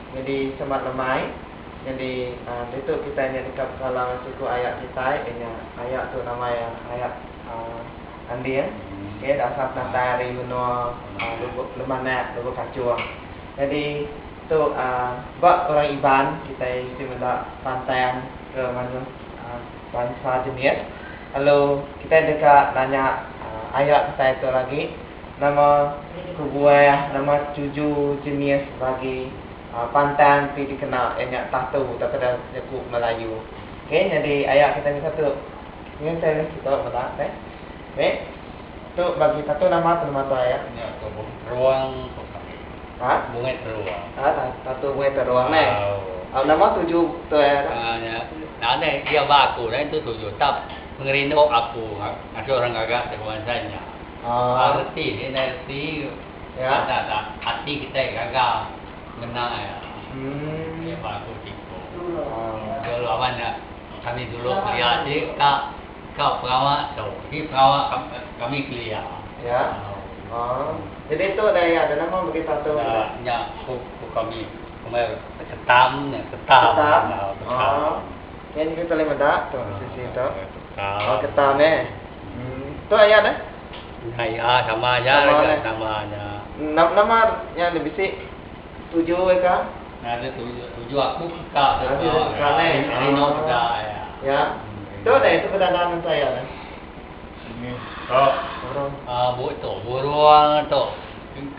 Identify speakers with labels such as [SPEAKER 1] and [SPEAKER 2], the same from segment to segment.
[SPEAKER 1] Nyadi semat lemai nyadi ditu kitai nya deka bekala enggau siku aya kitai iya nya aya tu nama iya aya Anding okay asal penatai ari menua Lubok Lemanak Lubok Kachung. Nyadi tu ba orang Iban kitai bisi meda pantang ke mayuh bansa jenis lalu kitai deka nanya aya kitai tu lagi. Nama kebuah nama tuju jenis bagi pantang ti dikena iya nya tatu tauka dalam jaku Melayu. Okey nyadi aya kita misa tu ngin saya meh kitu meda deh. Okey tu bagi tatu nama tu nama tu aya.
[SPEAKER 2] Nya tu bungai teruang ku kami.
[SPEAKER 1] Ha?
[SPEAKER 2] Bungai teruang.
[SPEAKER 1] Ha tatu bungai teruang neh. Au nama tuju tu aya tu?
[SPEAKER 2] Ha nya nadai iya ba aku lain tu tuju tap pengerindu aku ngasuh orang gaga ti bansa nya. Reti nya ndai reti kada da ati kitai gaga ngena iya. Iya ba aku siku. Dulu awan ne kami dulu kelia ti ka ka pengawa tu. Ti pengawa kami kelia.
[SPEAKER 1] Ya. Jadi tu dai ada nama bagi tatu.
[SPEAKER 2] Nya ku kami kumbai ketam nya ketam.
[SPEAKER 1] Ketam. Nya kita ulih meda tu sisi tu. Ketam eh. Tu ayat eh.
[SPEAKER 2] Ya sama aja
[SPEAKER 1] sama
[SPEAKER 2] aja sama aja.
[SPEAKER 1] Nama nama nya ne bisi tuju eh ka?
[SPEAKER 2] Ada tuju tuju aku ka tu.
[SPEAKER 1] Ka ne.
[SPEAKER 2] Rino peda ya.
[SPEAKER 1] Ya. Tu deh tu pedadan tu ayat eh.
[SPEAKER 2] Tu. Ah bu tu burung tu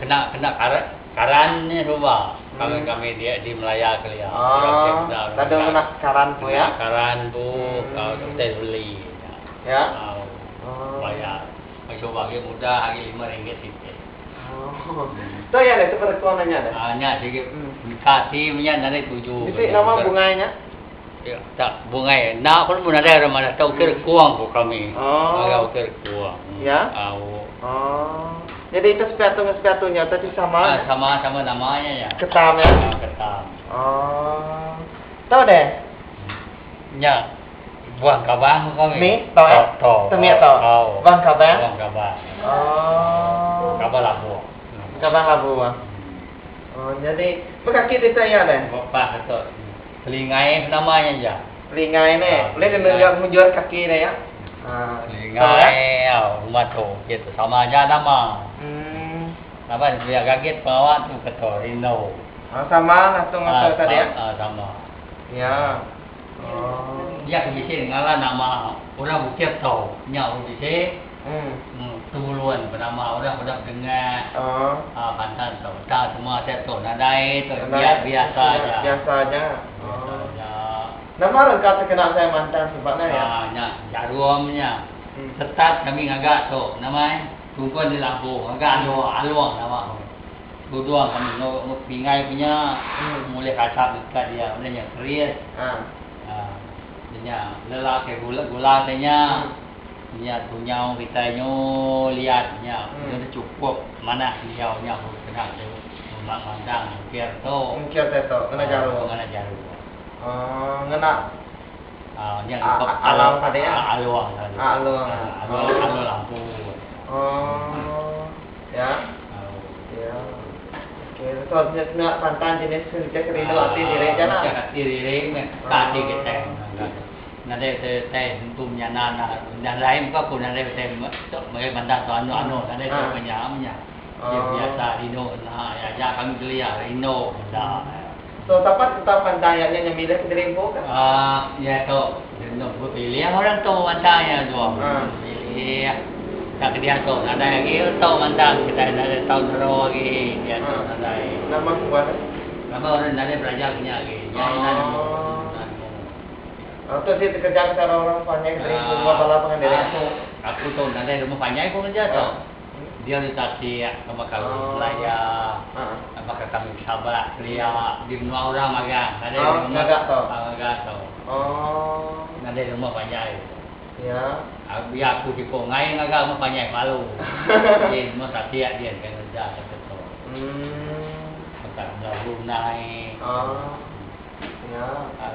[SPEAKER 2] kena kena karan karan nya suba. Kami kami dia di Melaya kelia.
[SPEAKER 1] Oh. Tadu kena karan pu ya.
[SPEAKER 2] Karan pu kau utai beli.
[SPEAKER 1] Ya.
[SPEAKER 2] Bayar. Cuba agi mudah agi RM5 siti.
[SPEAKER 1] Tu iya deh tu perekun nya deh.
[SPEAKER 2] Ah nya sigi mika ti nya nadai tuju.
[SPEAKER 1] Bisi nama bungai nya?
[SPEAKER 2] Ya tak bungai enda pun mun nadai orang madah tau ukir kuang ku kami.
[SPEAKER 1] Oh.
[SPEAKER 2] Ngagai ukir kuang.
[SPEAKER 1] Ya.
[SPEAKER 2] Au.
[SPEAKER 1] Oh. Jadi itu sepiatu dengan sepiatu nya tadi sama.
[SPEAKER 2] Ah, sama sama namanya ya.
[SPEAKER 1] Ketam ya.
[SPEAKER 2] Ah, ketam.
[SPEAKER 1] Oh. Tahu deh.
[SPEAKER 2] Nya. Buah kabang ko kami.
[SPEAKER 1] Mi to eh?
[SPEAKER 2] To.
[SPEAKER 1] Tu mi to.
[SPEAKER 2] Oh.
[SPEAKER 1] Buah kabang.
[SPEAKER 2] Buah kabang.
[SPEAKER 1] Oh.
[SPEAKER 2] Kabang labu.
[SPEAKER 1] Kabang labu ah. Oh, jadi bekaki ti iya deh.
[SPEAKER 2] Bepah tu. Telingai namanya ja.
[SPEAKER 1] Telingai ne.
[SPEAKER 2] Ah,
[SPEAKER 1] Boleh dia ngunjur kaki ne ya. Ah.
[SPEAKER 2] Telingai au rumah tu gitu sama aja nama. Laban biar gagit pengawa tu keto rindu.
[SPEAKER 1] Ah, sama lah tu
[SPEAKER 2] ah,
[SPEAKER 1] tadi ya.
[SPEAKER 2] Ah, sama.
[SPEAKER 1] Ya.
[SPEAKER 2] Iya ke bisi ngalan nama orang bukit tu nya orang bisi Tebulun penama orang udah bedengah pantan tu tak semua seh tu nadai tu biasa aja.
[SPEAKER 1] Biasa aja. Nama rengka ti kena saya mantan suba ne ya.
[SPEAKER 2] Nya jarum nya setat kami ngaga tu nama tungkun di labu ngaga alung nama. Tudung kami enggau pingai punya mulih kasap dekat dia meda nya keris. Haa nya lela ke gula gula te nya nya tunyau kitai nyu liat nya nya cukup manah pendiau nya kena tu mandang ukir tu.
[SPEAKER 1] Ukir te tu ngena jaru.
[SPEAKER 2] Ngena jaru.
[SPEAKER 1] Oh ngena
[SPEAKER 2] Haa nya
[SPEAKER 1] alang tadi
[SPEAKER 2] ya. Alung tadi.
[SPEAKER 1] Alung.
[SPEAKER 2] Alung lampu.
[SPEAKER 1] Oh ya. Ya. Okey, so nya kena pantang jenis ke nitih ke rindu ati diri aja lah.
[SPEAKER 2] Nitih ati diri meh ka ati kitai. Nadai utai utai tentu menyana nadai muka ku nadai utai meri pantang tu anu anu nadai tu menya menya. Dia biasa rindu nah aja kami kelia rindu meda.
[SPEAKER 1] So sapa tetap pantang iya nya milih kediri empu ka?
[SPEAKER 2] Aaa iya tu rindu pilih orang tu pantang iya tu. Pilih ka ke diatu nadai agi tu pantang kitai nadai tau nero agi diatu nadai.
[SPEAKER 1] Nama kebuah ne?
[SPEAKER 2] Nama orang nadai belajar ke nya agi. Nya enda nemu. Enda nemu.
[SPEAKER 1] Tu sik tekeja kita orang panjai kediri empu enggau bala pangan diri.
[SPEAKER 2] Aku aku tu nadai rumah panjai ku ngereja tu. Dia di tasik baka Melaya baka kami Sabah kelia di menua orang magang nadai rumah ngaga tu nadai rumah panjai biar aku siku enggai ngaga rumah panjai malu di menua tasik din kai ngereja ke tu baka menua Brunei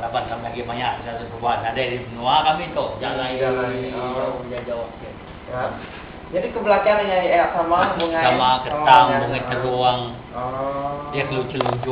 [SPEAKER 2] laban kami agi maya suba nadai di menua kami tu jalai jauh jauh.
[SPEAKER 1] Jadi ke belakang nya iya sama bungai
[SPEAKER 2] sama ketang bungai teruang dia kelucu lucu.